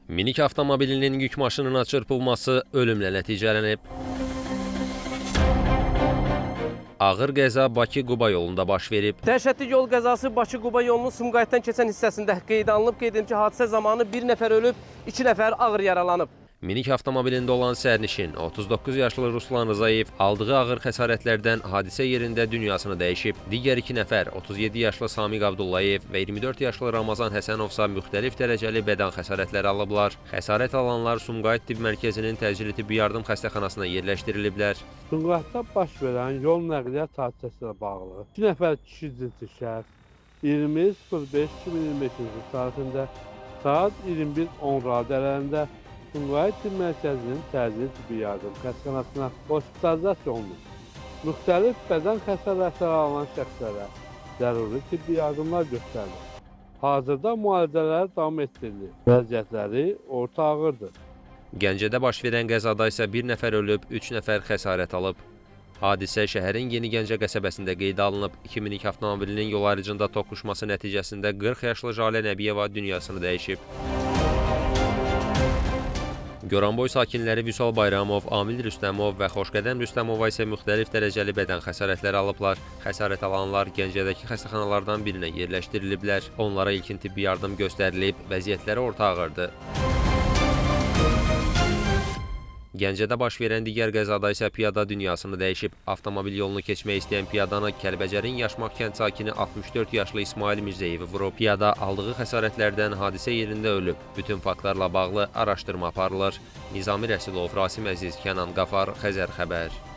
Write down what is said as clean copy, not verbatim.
Minik avtomobilinin yük maşınına çırpılması ölümlə nəticələnib. Ağır qəza Bakı-Quba yolunda baş verib. Dəhşətli yol qəzası Bakı-Quba yolunun Sumqayıtdan keçən hissəsində qeydə alınıb. Qeyd edim ki, hadisə zamanı bir nəfər ölüb, 2 nəfər ağır yaralanıb. Minik avtomobilində olan sərnişin 39 yaşlı Ruslan Rzayev aldığı ağır xəsarətlərdən hadisə yerində dünyasını dəyişib. Digər 2 nəfər 37 yaşlı Samiq Abdullayev və 24 yaşlı Ramazan Həsənov isə müxtəlif dərəcəli bədən xəsarətləri alıblar. Xəsarət alanlar Sumqayıt Tibb Mərkəzinin təcili tibbi yardım xəstəxanasına yerləşdiriliblər. Sumqayıtda baş verən yol nəqliyyat hadisəsi ilə bağlı 2 nəfər kişi cinsi şəxs 20.05.2025-ci il tarixində saat 21:10 radələrində Sumqayıt Tibb Mərkəzinin təcili tibbi yardım xəstəxanasına hospitalizasiya olunub. Müxtəlif bədən xəsarətləri alan şəxslərə zəruri tibbi yardımlar göstərilir. Hazırda müalicələr davam etdirilir. Vəziyyətləri orta ağırdır. Gəncədə baş verən qəzada isə bir nəfər ölüb, 3 nəfər xəsarət alıb. Hadisə şəhərin Yeni Gəncə qəsəbəsində qeydə alınıb. 2 minik avtomobilinin yol ayrıcında toqquşması nəticəsində 40 yaşlı Jalə Nəbiyeva dünyasını dəyişib. Goranboy sakinləri Vüsal Bayramov, Amil Rüstəmov və Xoşqədəm Rüstəmova isə müxtəlif dərəcəli bədən xəsarətləri alıblar. Xəsarət alanlar Gəncədəki xəstəxanalardan birinə yerləşdiriliblər. Onlara ilkin tibbi yardım göstərilib, vəziyyətləri orta ağırdır. Gəncədə baş verən digər qəzada isə piyada dünyasını dəyişib. Avtomobil yolunu keçmək istəyən piyadanı Kəlbəcərin Yaşmaq kənd sakini 64 yaşlı İsmail Mirzəyevi vurub. Piyada aldığı xəsarətlərdən hadisə yerində ölüb. Bütün faktlarla bağlı araşdırma aparılır. Nizami Rəsulov, Rasim Əziz, Kənan Qafar, Xəzər Xəbər.